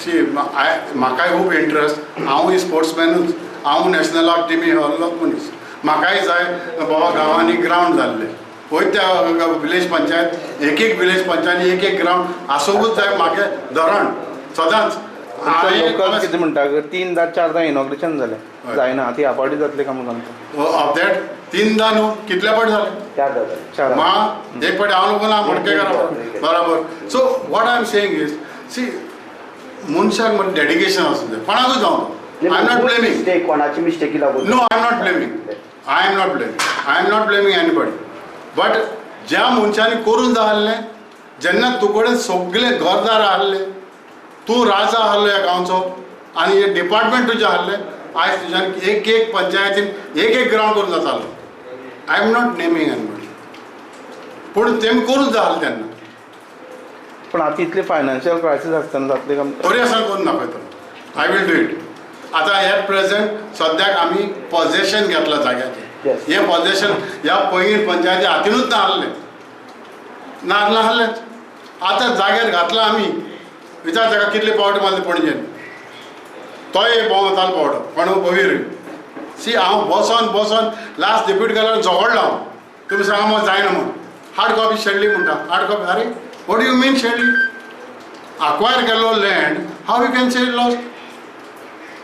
C, म्हाकाय खूब interest. हांवूय स्पोर्ट्समॅनूच. हांव नॅशनलाक टिमी हरलोच मनीस. म्हाकाय जाय बाबा गांवांनी ग्रावंड जाल्लें. वयर त्या विलेज पंचायत, एक एक विलेज पंचायत एक एक ग्रावंड आसूंकूच जाय. म्हाका धरण सदांच हांवें लोकल कितें म्हणटा, तिनदां चारदां इनॉग्रेशन जालें. हय. जायना ती ह्या फावटी जातलें काय म्हणून सांगता. ऑफ that तिनदां न्हू, कितले फावट जाले? चारदां जालें. चार. मा एक फावटी हांव लोक ना मडकेकारा बराबर. So what I am saying is, see, मनशाक म्हणजे डेडिकेशन आसूं जाय, कोणाकूय जावं. I am not blaming. Mistake, कोणाची मिस्टेकी लागून. No, I am not blaming. I am not blaming. I am not blaming anybody. But ज्या मनशांनी करून जाय आसलें, जेन्ना तुजे कडेन सगळें घरदार आहलें, तूं राजा आहलो ह्या गांवचो आनी हे डिपार्टमेंट तुजें आहलें, आयज तुज्यान एक एक पंचायतीन एक एक ग्रावंड करून जातालो. I am not naming anybody, पूण तेमी करून जाय आसलें तेन्ना. पण आतां इतले फायनान्शियल क्रायसीस आसतना जातलें काय? तरी आसतना करून दाखयतलो. I will do it. आतां एट प्रेझेंट सद्याक आमी पॉझेशन घेतलां जाग्याचें. हें पॉझेशन ह्या पैंगीण पंचायती हातीनूच ना आहलें, ना आहलेंच. आतां जाग्यार घातलां आमी. विचार ताका कितले पावटी मारले पणजेन. तोय भोंवतालो पावटो कोण पवीर. सी, हांव बसोन बसोन लास्ट डेप्युटी कलर झगडलो हांव. तुमी सांगा म्हाका जायना म्हूण. हार्ड कॉपी शेणली म्हणटा, हार्ड कॉपी. अरे, what you mean शेणली? Acquire केल्लो land, how you can say lost?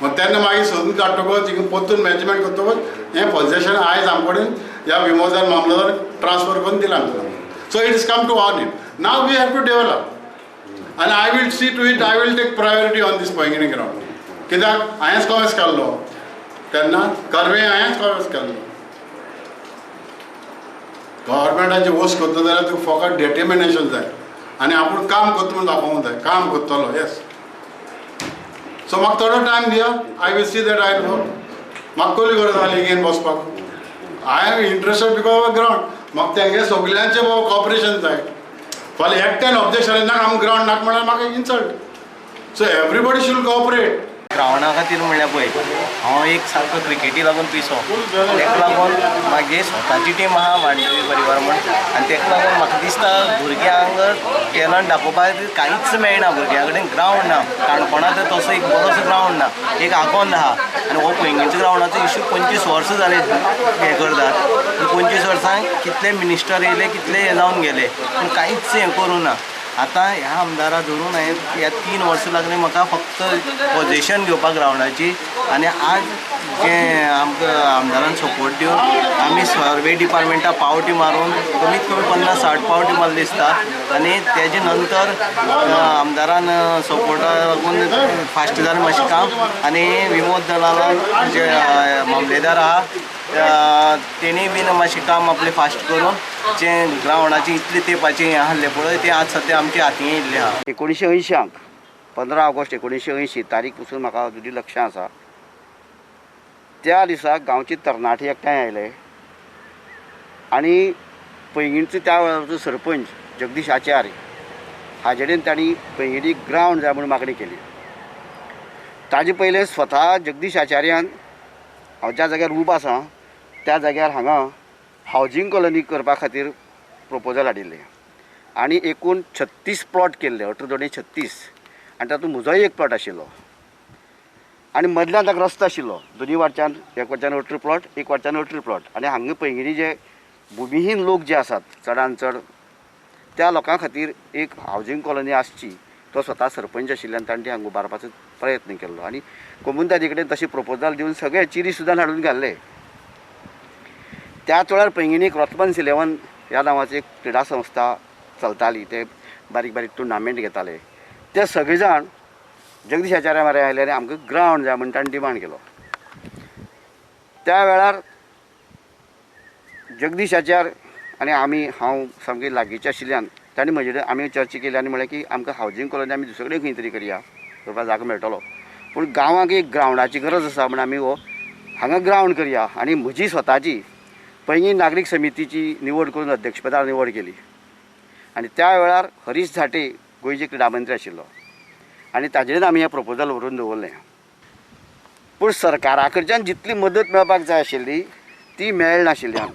मग तेन्ना मागीर सोदून काडटकच, थिंगा परतून मॅनेजमेंट करतकच हें पॉझेशन आयज आमचे कडेन ह्या विमोदार मामलेदार ट्रान्सफर करून दिलां आमकां. So it is come to our name. Now we have to develop आनी I will see to it. I will take priority on this Poinguinim ground, कित्याक हांवेंच कॉमेस केल्लो तेन्ना कर्वे, हांवेंच कॉमेस केल्लो. गव्हर्मेंटाची वस्त करता जाल्यार तुका फकत डिटर्मिनेशन जाय आनी आपूण काम करता म्हणून दाखोवंक जाय. काम करतलो, येस. सो म्हाका थोडो टायम दिया. I will see that. I work. म्हाका कसली गरज जाली घेवन बसपाक? I am interested because of ground. म्हाका तेंगे सगल्यांचें बाबा कॉपरेशन जाय. फाल्यां एकट्यान ऑब्जेक्शन नाका, आमकां ग्रावंड नाका म्हणल्यार म्हाका insult. So everybody should cooperate. ग्रावंडा खातीर म्हणल्यार पळय, हांव एक सारको क्रिकेटी लागून पिसो. ताका लागून म्हागे स्वताची टीम आहा, मांडवी परिवार म्हूण. आनी ताका लागून म्हाका दिसता भुरग्यांक टॅलंट दाखोवपाक कांयच मेळना. भुरग्यां कडेन ग्रावंड ना. काणकोणा तर तसो एक बरोसो ग्रावंड ना, एक आगोंद आहा. आनी हो पैंगीणच्या ग्रावंडाचो इशू 25 वर्सां जाले हें करतात. 25 वर्सां कितले मिनिस्टर येयले, कितले हे जावन गेले, पूण कांयच हें करूं ना. आतां ह्या आमदारा धरून हांवें ह्या 3 वर्सां लागले म्हाका फक्त पॉझेशन घेवपाक ग्रावंडाची. आनी आज जें आमकां आमदारान सपोर्ट दिवन आमी सर्वे डिपार्टमेंटा पावटी मारून कमीत कमी 50-60 पावटी मारले दिसता. आनी तेजे नंतर आमदारान सपोर्टा लागून फास्ट जालें मातशें काम. आनी विमोद दलालान जे मामलेदार आहा, तेणी बीन मातशें काम आपलें फास्ट करून जे ग्रावंडाची इतले तेंपाचें हें आहलें पळय, तें आज सद्या आमच्या हातीन येयल्लें आहा. 1980, 15 ऑगस्ट 1980 तारीख पसून म्हाका अजुनूय लक्षां आसा. त्या दिसा गांवचे तरणाटे एकठांय आयले आनी पैंगीणचो त्या वेळारचो सरपंच जगदीश आचार्य हाजे कडेन तांणी पैंगिणी ग्रावंड जाय म्हूण मागणी केली. ताजे पयलें स्वता जगदीश आचार्यान हांव ज्या जाग्यार उबो आसा त्या जाग्यार हांगा हावजींग कॉलनी करपा खातीर प्रोपोजल हाडिल्लें आनी एकूण 36 प्लॉट केल्ले, 18 दोनी 36. आनी तातूंत म्हजोय एक प्लॉट आशिल्लो आनी मदल्यान ताका रस्तो आशिल्लो. दोनी वाटच्यान, एक वाटच्यान 18 प्लॉट, एक वाटच्यान 18 प्लॉट. आनी हांगा पैंगिणी जे भुमिहीन लोक जे आसात चडान चड, त्या लोकां खातीर एक हावजींग कॉलनी आसची. तो स्वता सरपंच आशिल्ल्यान ताणें ती हांगा उबारपाचो प्रयत्न केल्लो आनी कोमुनिदादी कडेन तशें प्रपोजल दिवन सगळे चिरी सुद्दां हाडून घाल्ले. त्याच वेळार पैंगिणीक रोथमन्स इलेवन ह्या नांवाची एक क्रिडा संस्था चलताली. ते बारीक बारीक टुर्नामेंट घेताले. ते सगळे जाण जगदीश आचार्य म्हऱ्यान आयले आनी आमकां ग्रावंड जाय म्हूण ताणें डिमांड केलो. त्या वेळार जगदीश आचार्य आनी आमी, हांव सामके लागींचे आशिल्ल्यान तांणी म्हजे कडेन आमी चर्चा केली आनी म्हणलें की आमकां हावजींग कॉलनी आमी दुसरे कडेन खंय तरी करया, करपाक जागो मेळटलो, पूण गांवांक एक ग्रावंडाची गरज आसा म्हूण आमी हो हांगा ग्रावंड करया. आनी म्हजी स्वताची पैंगीण नागरीक समितीची निवड करून अध्यक्षपदार निवड केली आनी त्या वेळार हरीश झांट्ये गोंयचे क्रिडा मंत्री आशिल्लो आनी ताजे कडेन आमी हें प्रपोजल व्हरून दवरलें. पूण सरकारा कडच्यान जितली मदत मेळपाक जाय आशिल्ली ती मेळनाशिल्ल्यान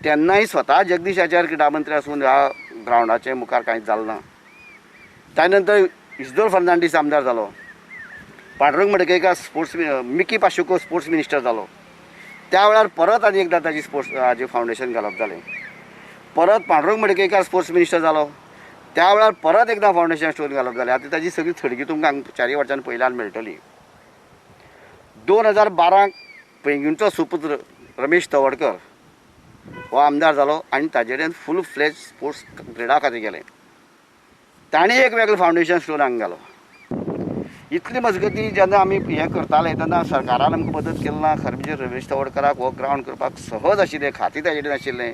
तेन्नाय स्वता जगदीश आचार्य क्रिडा मंत्री आसून ह्या ग्रावंडाचे मुखार कांयच जालें ना. त्या नंतर इजदोर फर्नांडीस आमदार जालो, Pandurang Madkaikar sports Mickey Pacheco sports minister जालो. त्या वेळार परत आनी एकदां ताजी स्पोर्ट्स हाजें फावंडेशन घालप जालें. परत पांडुरंग मडकयकार स्पोर्ट्स मिनिस्टर जालो, त्या वेळार परत एकदां फावंडेशन स्टोन घालप जालें. आतां ताजी सगळी थडगी तुमकां हांगा चारी वाटच्यान पयल्यान मेळटली. 2012 पैंगीणचो सुपुत्र रमेश तवडकर हो आमदार जालो आनी ताजे कडेन फूल फ्लॅज स्पोर्ट्स क्रिडा खातें गेलें. ताणें एक वेगळें फावंडेशन स्टोन हांगा घालो. इतले मजगती जेन्ना आमी हें करताले तेन्ना सरकारान आमकां मदत केली ना. खरें म्हणजे रमेश तवडकराक हो ग्रावंड करपाक सहज आशिल्लें, खातें ताजे कडेन आशिल्लें.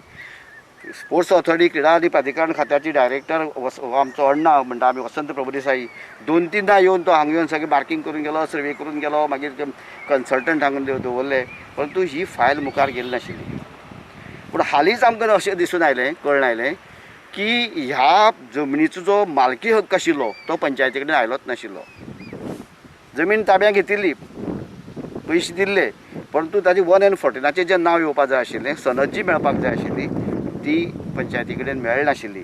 स्पोर्ट्स ऑथॉरिटी क्रिडा आनी प्राधिकरण खात्याची डायरेक्टर हो आमचो अण्णा म्हणटा आमी, वसंत प्रभुदेसाई, 2-3दा येवन तो हांगा येवन सगळें मार्कींग करून गेलो, सर्वे करून गेलो, मागीर कन्सल्टंट हांगा दवरले, परंतु ही फायल मुखार गेली नाशिल्ली. पूण हालींच आमकां अशें दिसून आयलें, कळून आयलें की ह्या जमनीचो जो मालकी हक्क आशिल्लो तो पंचायती कडेन आयलोच नाशिल्लो. जमीन ताब्यात घेतिल्ली, पयशे दिल्ले, परंतु ताजी 1 and 14 जें नांव येवपाक जाय आशिल्लें, सनद जी मेळपाक जाय आशिल्ली ती पंचायती कडेन मेळनाशिल्ली.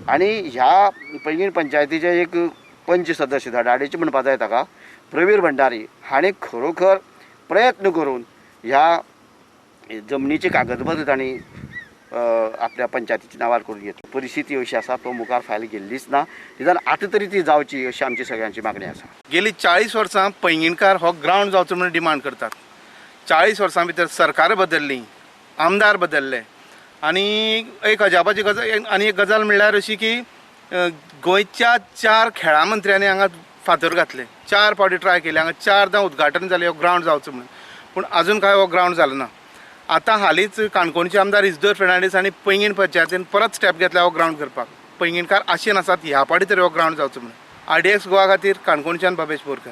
आनी ह्या पैंगीण पंचायतीचे एक पंच सदस्य धडाडीचे म्हणपाक जाय ताका, प्रवीर भंडारी हाणें खरोखर प्रयत्न करून ह्या जमनीची कागदपत्रां तांणी आपल्या पंचायतीच्या नांवार करून घेतली. परिस्थिती अशी आसा, तो मुखार फायल गेल्लीच ना. निदान आतां तरी ती जावची अशी आमची सगळ्यांची मागणी आसा. गेली 40 वर्सां पैंगीणकार हो ग्रावंड जावचो म्हणून डिमांड करतात. 40 वर्सां भितर सरकार बदल्ली, आमदार बदल्ले, आनी एक अजापाची गजाल आनी एक गजाल म्हणल्यार अशी की गोंयच्या 4 खेळां मंत्र्यांनी हांगा फातर घातले, 4 फावटी ट्राय केली, हांगा 4दां उद्घाटन जालें हो ग्रावंड जावचो म्हणून, पूण आजून काय हो ग्रावंड जालो ना. आतां हालींच काणकोणचे आमदार इजदोर फेर्नांडीस आनी पैंगीण पंचायतीन परत स्टेप घेतल्या हो ग्रावंड करपाक. पैंगीणकार आशेन आसात ह्या फावटी तरी हो ग्रावंड जावचो म्हणून. RDX Goa खातीर काणकोणच्यान बाबेश बोरकर.